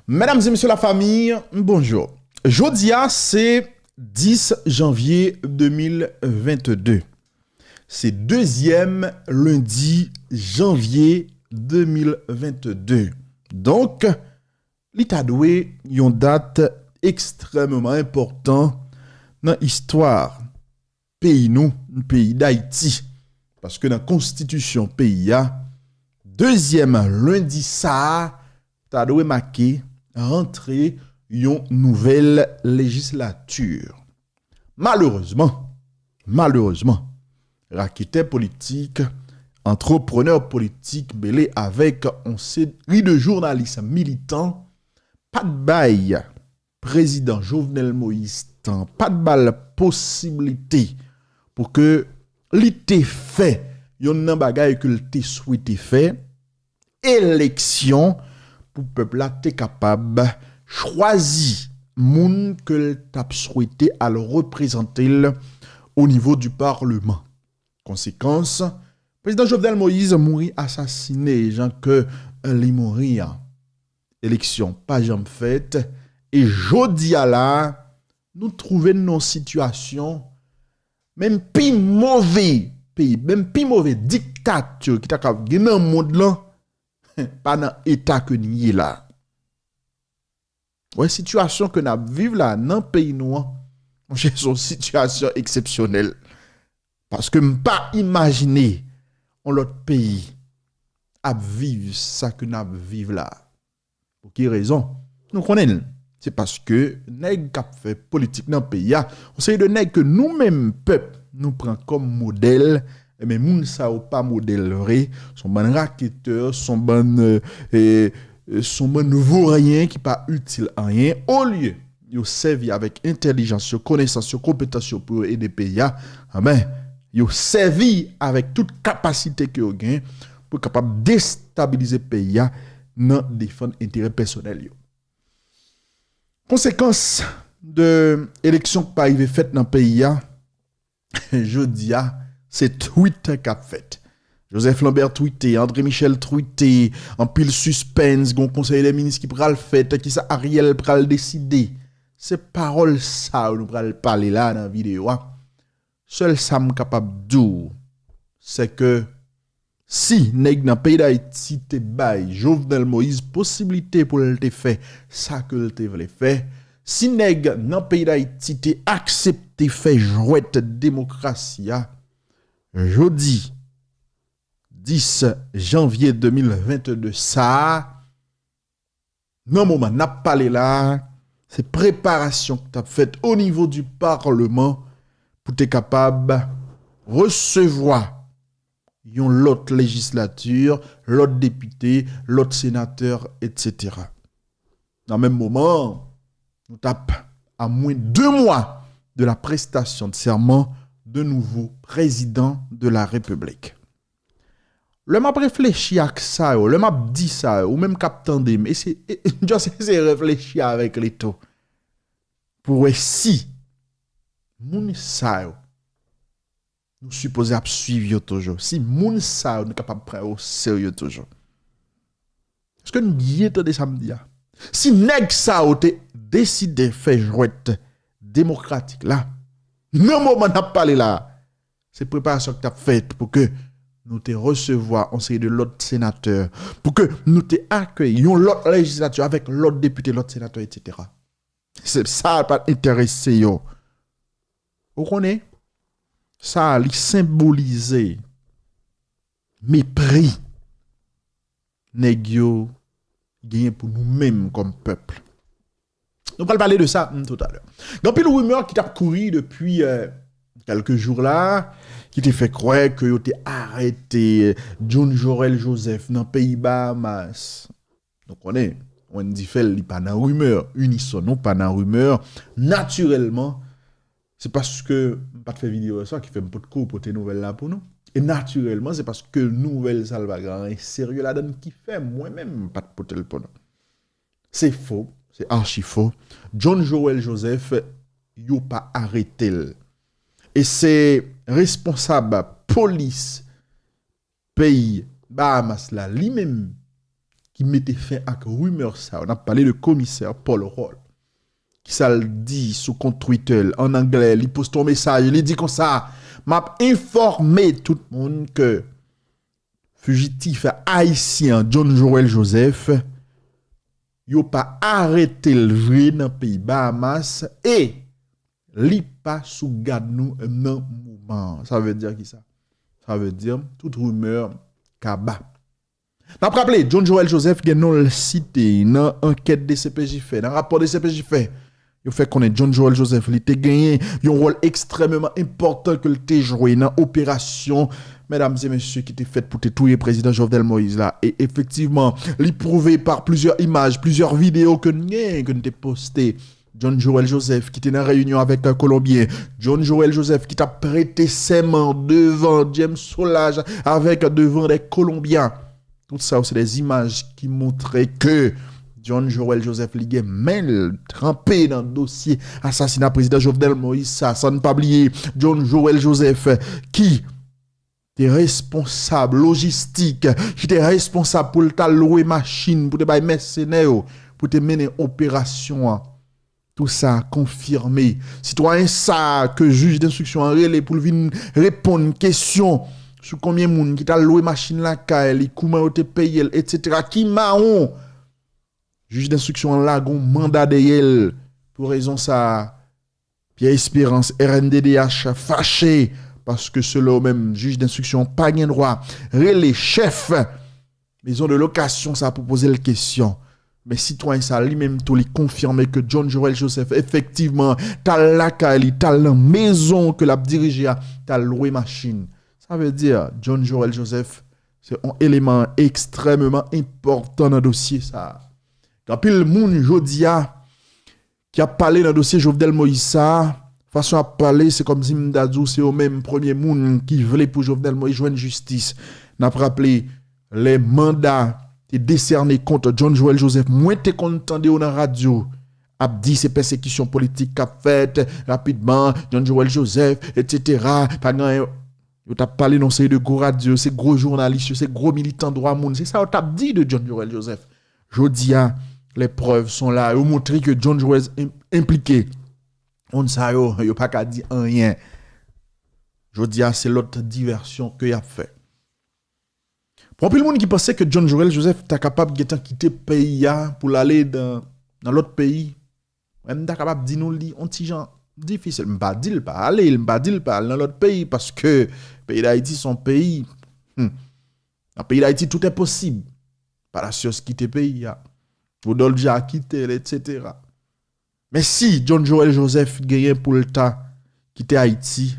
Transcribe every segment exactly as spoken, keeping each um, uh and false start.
Medam e mesye lafanmi, bonjou. Jodi a se dis janvye de mil venn de. Se dezyèm lendi janvye de mil venn de. Donk, li ta dwe yon dat ekstrèmman enpòtan nan istwa peyi nou, peyi Dayiti. Paske nan konstitisyon peyi a, dezyèm lendi sa a ta dwe make rantre yon nouvèl lejislati. Malerezman, malerezman, raketè politik, antreprenè politik mele avèk yon seri de jounalis militan pa t bay prezidan Jovenel Moïse tan, pa t ba l posiblite pou ke li te fè yonn nan bagay ke l te swete fè, eleksyon, pou pèp la te kapab chwazi moun ke l t ap swete al reprezante l o nivo di palman. Konsekans, prezidan Jovenel Moïse mouri asasinen jan ke li mouri an. Eleksyon pa janm fèt, e jodi a la, nou twouve n nan yon sitiyasyon, menm pi move peyi, menm pi move diktati ki ta ka gen nan mond lan, pa nan eta ke n ye la. Wè, sitiyasyon ke n ap viv la nan peyi nou an, monchè, se yon sitiyasyon eksepsyonèl. Paske m pa imajine yon lòt peyi ap viv sa ke n ap viv la. Pou ki rezon? Nou konnen l. Se paske nèg k ap fè politik nan peyi a, yon seri de nèg ke nou menm pèp, nou pran kòm modèl, men moun sa yo pa modèl vre, se yon bann raketè, se yon bann, e, e, se yon bann voryen ki pa itil anyen. Olye yo sèvi avèk entèlijans yo, konesans yo, konpetans yo pou yo ede peyi a, anben, yo sèvi avèk tout kapasite ke yo gen pou kapab destabilize peyi a nan defann enterè pèsonèl yo. Konsekans de eleksyon ki pa rive fèt nan peyi a, jodi a, se tweet k ap fèt. Joseph Lambert tweete, André Michel tweete, anpil sispens, gon konsèy dè minis ki pral fèt, kisa Ariel pral deside. Se pawòl sa yo nou pral pale la nan videyo a. Sèl sa m kapab di w, se ke si nèg nan peyi Dayiti te bay Jovenel Moïse posiblite pou l te fè sa ke l te vle fè, si nèg nan peyi Dayiti te aksepte fè jwèt demokrasi a, jodi dis janvye de mil venn de sa a, nan moman n ap pale la a, se preparasyon k t ap fèt o nivo di palman pou te kapab resevwa yon lòt lejislati, lòt depite, lòt senatè, etsetera. Nan menm moman an, nou t ap a mwen de mwa de la prestation de serment de nouveau président de la République. Lè m ap reflechi ak sa yo, lè m ap di sa yo, ou menm k ap tande m, ese, e, e, just eseye reflechi avèk li tou. Pou wè si moun sa yo, nou sipoze ap swiv yo toujou. Si moun sa yo, nou kapab pran yo serye toujou. Èske n byen tande sa m di a? Si nèg sa yo te deside fè jwèt demokratik la, nan moman n ap pale la a, se preparasyon ki t ap fèt pou ke nou te resevwa yon seri de lòt senatè, pou ke nou te akeyi yon lòt lejislati avèk lòt depite, lòt senatè, etsetera. Se sa pa t enterese yo. Ou konnen, sa a, li senbolize mepri nèg yo genyen pou nou menm kòm pèp. Nou pral pale de sa, hmm, toutalè. Gen anpil rimè ki t ap kouri depi, eh, kèlke jou la, ki te fè kwè ke yo te arete John Jorel Joseph nan peyi Bahamas. Nou konnen, Wendy Phel, li pa nan rimè, Unison nou pa nan rimè. Natirèlman, se paske m pa t fè videyo yè swa ki fè m potko pote nouvèl la pou nou. E natirèlman, se paske nouvèl sa l pa gen anyen serye ladan l ki fè mwen menm m pa t pote l pou nou. Se fo, se achi fo. John Joel Joseph, yo pa arete l. E se responsab polis peyi Bahamas la, li menm, ki mete fen ak rimè sa yo. N ap pale de komisè Paul Rol. Kisa l di sou kont Twitter l? An anglè, li poste yon mesaj, li di konsa: "M ap enfòme tout moun ke fijitif ayisyen John Joël Joseph, yo pa arete l vre nan peyi Bahamas e li pa sou gad nou nan moman an." Sa vle di kisa? Sa vle di tout rimè kaba. N ap raple, John Joël Joseph gen non l site nan ankèt D C P J fè, nan rapò D C P J fè. Yo fè konnen John Joël Joseph, li te genyen yon wòl ekstrèmeman enpòtan ke l te jwe nan operasyon, medam e mesye, ki te fèt pou te touye prezidan Jovenel Moïse la. E efektivman, li pwouve pa plizyè imaj, plizyè videyo ke n gen, ke n te poste. John Joël Joseph ki te nan reyinyon avèk, euh, Kolonbyen. John Joël Joseph ki t ap prete sèman devan James Solages avèk devan de Kolonbyen. Tout sa yo se de imaj ki montre ke John Joël Joseph li gen men l tranpe nan dosye asasina prezidan Jovenel Moïse sa. San n pa bliye John Joël Joseph ki te responsab lojistik, ki te responsab pou l ta lwe machin, pou te bay mèsenè yo, pou te mennen operasyon an. Tou sa konfime. Sitwayen sa a ke jij denstriksyon an rele pou l vin reponn kesyon sou konbyen moun ki t al lwe machin lakay li, kouman yo te peye l, etsetera. Ki mawon? Jij denstriksyon an lage yon manda dèyè l. Pou rezon sa a, Pierre Espérance, R N D D H, fache paske selon yo menm, jij denstriksyon pa gen dwa rele chèf mezon de lokasyon sa pou poze l kesyon. Men sitwayen sa li menm tou li konfime ke John Joël Joseph efektivman t al lakay li, t al nan mezon ke l ap dirije a, t al lwe machin. Sa vle di John Joël Joseph se yon eleman ekstrèmeman enpòtan nan dosye sa a. Gen anpil moun jodi a ki ap pale nan dosye Jovenel Moïse sa a, fason y ap pale, se kòmsi m ta di w se yo menm premye moun ki vle pou Jovenel Moïse jwenn jistis. N ap raple, lè manda te desène kont John Joël Joseph, mwen te konn tande yo nan radyo ap di se pèsekisyon politik k ap fèt rapidman, John Joël Joseph, etsetera. Pa gen anyen. Yo t ap pale nan seri de gwo radyo, se gwo jounalis yo, se gwo militan dwa moun. Se sa yo t ap di de John Joël Joseph. Jodi a, les preuves sont là. Yo montre ke John Joël enplike. Moun sa yo, yo pa ka di anyen. Jodi a, se lòt divèsyon ke y ap fè. Pou anpil moun ki panse ke John Joël Joseph ta kapab gentan kite peyi a pou l ale nan, nan lòt peyi, mwen, m ta kapab di nou li yon ti jan difisil. M pa di l pa ale, m pa di l pa al nan lòt peyi, paske peyi Dayiti se yon peyi, hmm, nan peyi Dayiti, tout est possible. Palacios kite peyi a. Rodolphe Jarre kite l, etsetera. Men si John Joël Joseph genyen pou l ta kite Ayiti,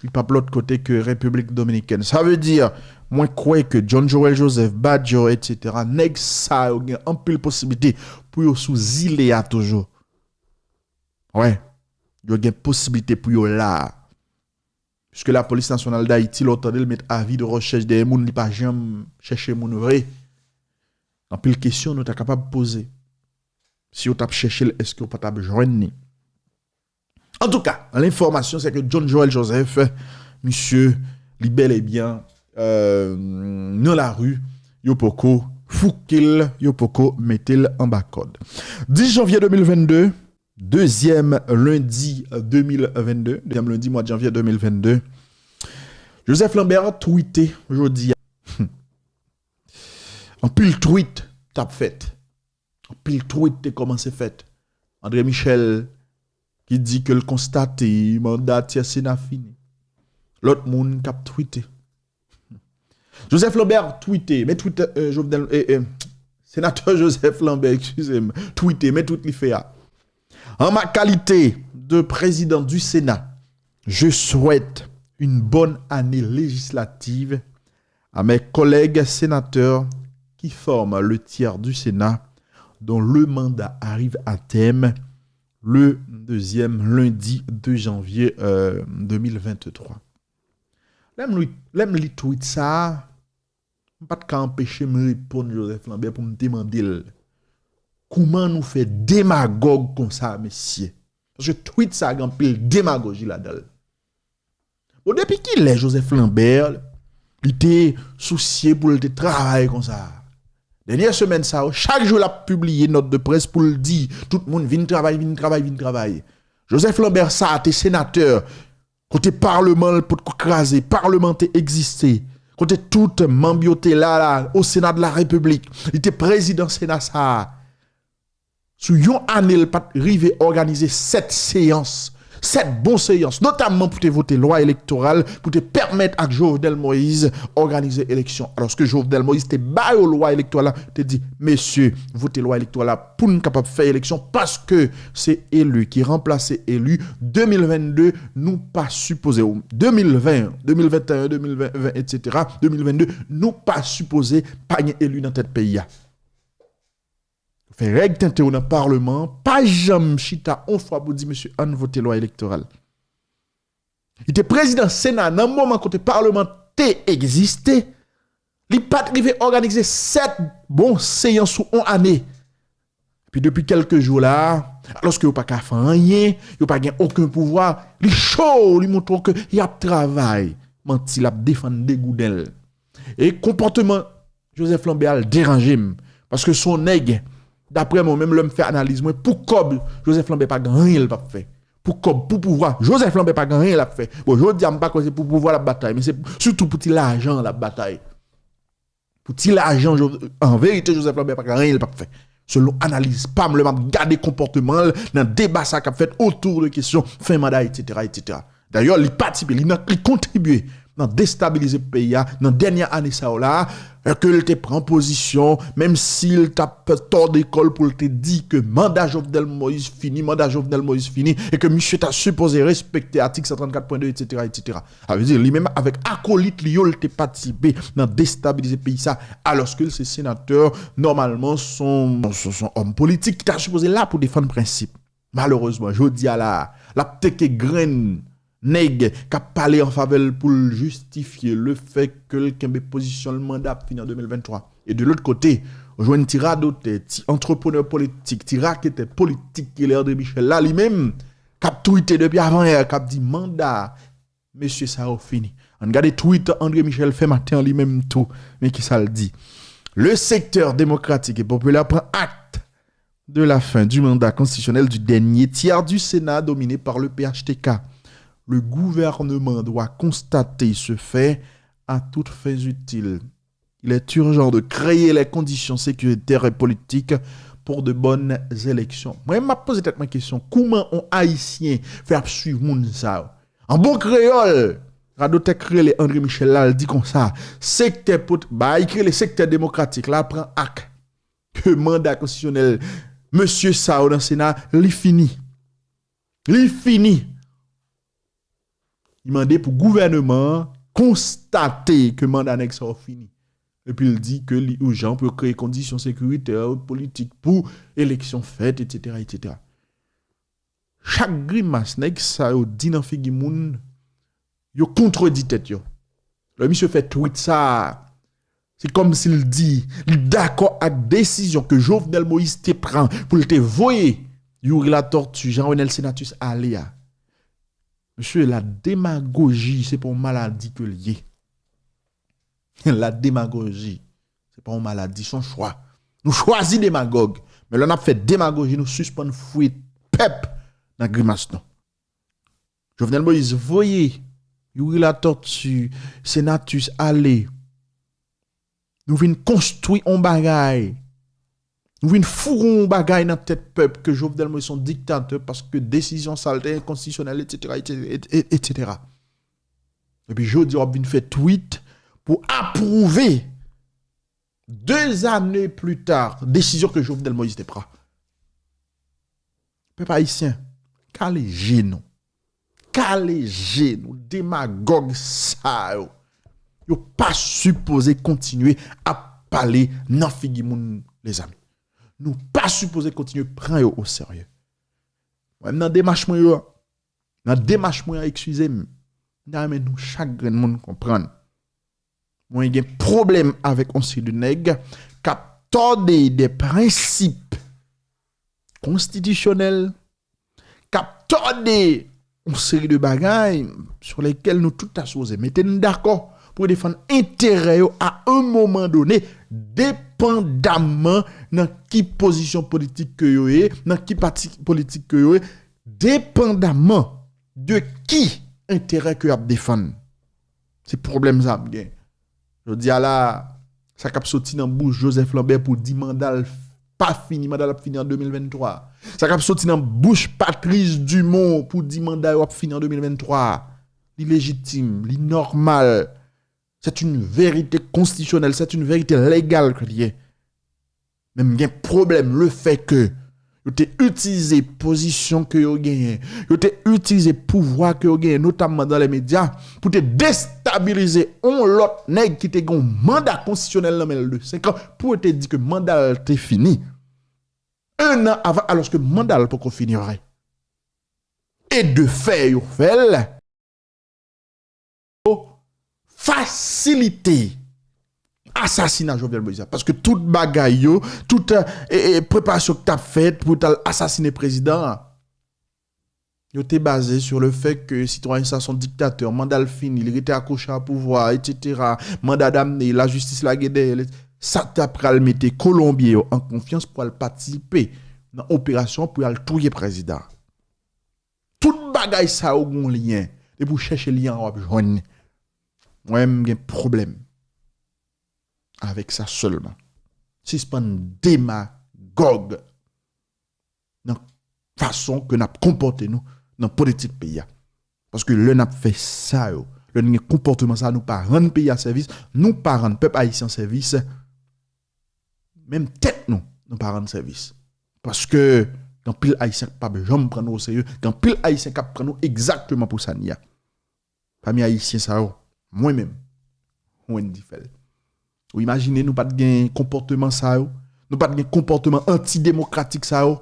li p ap lòt kote ke Repiblik Dominikèn. Sa vle di, mwen kwè ke John Joël Joseph, Badio, etsetera, nèg sa yo gen anpil posiblite pou yo sou zile a toujou. Wè, yo gen posiblite pou yo la a. Piske Lapolis Nasyonal Dayiti, lè w tande l met avi de rechèch dèyè moun, li pa janm chèche moun vre. Anpil kesyon nou ta kapab poze. Si yo t ap chèche l, èske yo pa t ap jwenn li? Antouka, lenfòmasyon se ke John Joël Joseph, misye, li bèl e byen, euh, nan lari, yo poko fouke l, yo poko mete l anba kòd. Dis janvye de mil vennde, dezyèm lendi de mil vennde, dezyèm lendi mwa janvye de mil vennde, Joseph Lambert twite jodi a. Anpil twit t ap fèt. Anpil twit te kòmanse fèt. André Michel ki di ke l konstate manda tyè Sena fini. Lòt moun k ap twite. Joseph Lambert twite, men twit, euh, Jovenel, eh, eh, senatè Joseph Lambert, eskize m, twite, men twit li fè a. En ma qualité de président du Sénat, je souhaite une bonne année législative à mes collègues sénateurs qui forment le tiers du Sénat dont le mandat arrive à terme le deuxième lundi de janvier, euh, deux mille vingt-trois. Lè m li, lè m li twit sa a, m pa t ka anpeche m reponn Joseph Lambert pou m te mande l, kouman nou fè demagòg konsa, mesye? Paske twit sa a gen anpil demagoji ladan l. Bon, depi kilè Joseph Lambert, li te sousye pou l te travay konsa? Dènyè semèn sa yo, chak jou l ap pibliye nòt de près pou l di tout moun vin travay, vin travay, vin travay. Joseph Lambert sa a te senatè, kote palman l potko kraze, palman te egziste, kote tout manm yo te la, la, au Sénat de la République. Li te prezidan Sena sa a. Sou yon ane, l pa t rive òganize sèt seyans, sèt bon seyans, notamman pou te vote lwa elektoral, pou te pèmèt ak Jovenel Moïse òganize eleksyon. Alòske Jovenel Moïse te ba yo lwa elektoral la, te di, mesye, vote lwa elektoral la pou n kapab fè eleksyon, paske se eli ki ranplase eli. De mil vennde, nou pa sipoze, de mil ven, de mil venteyen, de mil ven, etsetera, de mil vennde, nou pa sipoze pa gen eli nan tèt peyi a. Fè règ tenten w nan palman an, pa janm chita on fwa pou di, mesye, ann vote lwa elektoral. Li te prezidan Sena nan moman kote palman te egziste, li pa t rive òganize sèt bon seyans sou on ane. Epi depi kèlke jou la, alòske yo pa ka fè anyen, yo pa gen okenn pouvwa, li cho, li montre w ke y ap travay. Manti, l ap defann degouden l. E konpòteman Joseph Lambert al deranje m. Paske se yon nèg, daprè mwen, menm lè m fè analiz mwen, pou kòb, Joseph Lambert pa gen anyen l p ap fè. Pou kòb, pou pouvwa, Joseph Lambert pa gen anyen l ap fè. Bon, jodi a, m pa kwè se pou pouvwa l ap batay, men se sitou pou ti lajan l ap batay. Pou ti lajan, Jo- an verite, Joseph Lambert pa gen anyen l p ap fè. Selon analiz pa m, lè m ap gade konpòteman l nan deba sa k ap fèt otou de kesyon fen manda, etsetera, etsetera. Dayè, li patisipe, li nan, li kontribye nan destabilize peyi a, nan dènyè ane sa yo la, ke l te pran pozisyon, menm si l t ap tòde kò l pou l te di ke manda Jovenel Moïse fini, manda Jovenel Moïse fini, e ke misye ta sipoze respekte atik san trannkat pwen de, etsetera, etsetera. Sa vle di, li menm avèk akolit li yo, l te patisipe nan destabilize peyi sa, alòske l se senatè, nòmalman, se yon, se yon, se yon òm politik ki ta sipoze la pou defann prensip. Malerezman, jodi a la, l ap teke grenn nèg k ap pale an favè l pou l jistifye le fè ke l kenbe pozisyon l manda ap fini an de mil venntwa. E de lòt kote, ou jwenn ti radotè, ti antreprenè politik, ti raketè politik ki rele André Michel la, li menm, k ap twite depi avanyè, k ap di manda mesye sa yo fini. Ann gade tweet André Michel fè maten an li menm tou. Men kisa l di. Le secteur démocratique et populaire prend acte de la fin du mandat constitutionnel du dernier tiers du Sénat dominé par le P H T K. Le gouvernement doit constater ce fait à toutes fins utiles. Il est urgent de créer les conditions sécuritaires et politiques pour de bonnes élections. Mwen, m ap poze tèt mwen kesyon, kouman on Ayisyen fè ap swiv moun sa yo? An bon kreyòl, radotè k rele André Michel la, l di konsa, sektè pot-, bay k rele sektè demokratik la pran ak ke manda konstitisyonèl mesye sa yo nan Sena, li fini. Li fini. Li mande pou gouvèneman an konstate ke manda nèg sa yo fini. Epi l di ke li ijan pou yo kreye kondisyon sekiritè, politik pou eleksyon fèt, etsetera, etsetera. Chak grimas nèg sa yo di nan figi moun, yo kontredi tèt yo. Lè misye fè tweet sa, se kòmsi l di, li dakò ak desizyon ke Jovenel Moïse te pran pou l te voye Youri Latortue, Jean Renel Senatus ale a. Mesye, la demagoji, se pa yon maladi ke l ye. La demagoji, se pa yon maladi, se yon chwa. Nou chwazi demagòg. Men lè n ap fè demagoji, nou sispann fouye pèp nan grimas nou. Jovenel Moïse voye Youri Latortue, Senatus ale. Nou vin konstwi yon bagay. Nou vin foure yon bagay nan tèt pèp ke Jovenel Moïse se yon diktatè paske desizyon sa l te enkonstitisyonèl, etsetera, etsetera, etsetera. Epi jodi a w ap vin fè tweet pou apwouve, de zane pli ta, desizyon ke Jovenel Moïse te pran. Pèp ayisyen, kale je nou. Kale je nou. Demagòg sa yo, yo pa sipoze kontinye ap pale nan figi moun, lezanmi. Nou pa sipoze kontinye pran yo oserye. Mwen, nan demach mwen yo, nan demach mwen an, eskize m, m ta renmen nou chak grenn moun konprann. Mwen gen pwoblèm avèk yon seri de nèg k ap tòde de prensip konstitisyonèl, k ap tòde yon seri de bagay sur lesquels nou tout ta sipoze mete n dakò pou defann enterè yo à un moment donné, de depandaman nan ki pozisyon politik ke yo ye, nan ki pati politik ke yo ye, depandaman de ki enterè ke y ap defann. Se pwoblèm sa m gen. Jodi a la, sa k ap soti nan bouch Joseph Lambert pou di manda l pa fini, manda l ap fini an de mil venntwa. Sa k ap soti nan bouch Patrice Dumont pou di manda yo ap fini an de mil venntwa, li lejitim, li nòmal. C'est une vérité constitutionnelle, c'est une vérité légale ke li ye. Men m gen pwoblèm le fait que yo te itilize pozisyon ke yo genyen, yo te itilize pouvwa ke yo genyen, notamman dans les médias, pou te destabilize yon lòt nèg ki te gen yon manda konstitisyonèl nan men l de senk an, pou yo te di ke manda l te fini. Un an avan, alòske manda l poko fini vre. E de fè yo fè l, fasilite asasina Jovenel Moïse la. Paske tout bagay yo, tout, e, e, preparasyon ki t ap fèt pou t al asasine prezidan an, yo te baze sur le fait que sitwayen sa se yon diktatè, manda l fini, li rete akwoche a pouvwa, etsetera, manda damne, lajistis lage dèyè l. Sa t ap pral mete Kolonbyen yo an konfyans pou al patisipe nan operasyon pou y al touye prezidan an. Tout bagay sa yo gon lyen. Depi w chèche lyen an, w ap jwenn. Mwen, m gen pwoblèm avèk sa sèlman. Sispann demagòg nan fason ke n ap konpòte nou nan politik peyi a. Paske lè n ap fè sa yo, lè n gen konpòteman sa, nou pa rann peyi a sèvis, nou pa rann pèp ayisyen sèvis, menm tèt nou, nou pa rann sèvis. Paske gen anpil Ayisyen k p ap janm pran nou oserye, gen anpil Ayisyen k ap pran nou egzakteman pou sa n ye a. Pami Ayisyen sa yo, mwen menm, Wendy Phèl. Ou imajine nou pa t gen konpòteman sa yo, nou pa t gen konpòteman antidemokratik sa yo,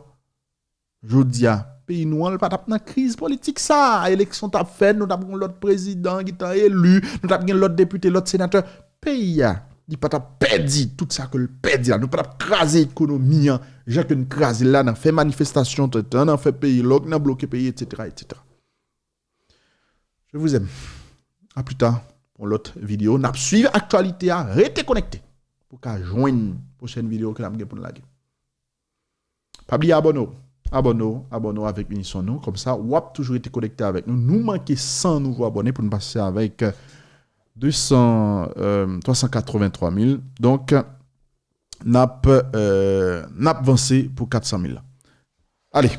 jodi a, peyi nou an, l pa t ap nan kriz politik sa. Eleksyon t ap fèt, nou t ap gen yon lòt prezidan ki t ap eli, nou t ap gen lòt depite, lòt senatè. Peyi a, li pa t ap pèdi tout sa ke l pèdi la. Nou pa t ap kraze ekonomi an, jan ke n kraze l la, nan fè manifestasyon tantan, nan fè peyi lòk, nan bloke peyi, etsetera, etsetera. Je vous aime. À plus tard pour l'autre vidéo. N ap swiv aktyalite a. Rete konekte pou ka jwenn pwochèn videyo ke n ap gen pou n lage. Pa bliye abòne w. Abòne w, abòne w avèk Unison Nou. Konsa, w ap toujou rete konekte avèk nou. Nou manke san nouvo abòne pou n pase avèk de san, euh, twa san katrevenntwa mil. Donk, n ap, euh, n ap vanse pou kat san mil la. Ale,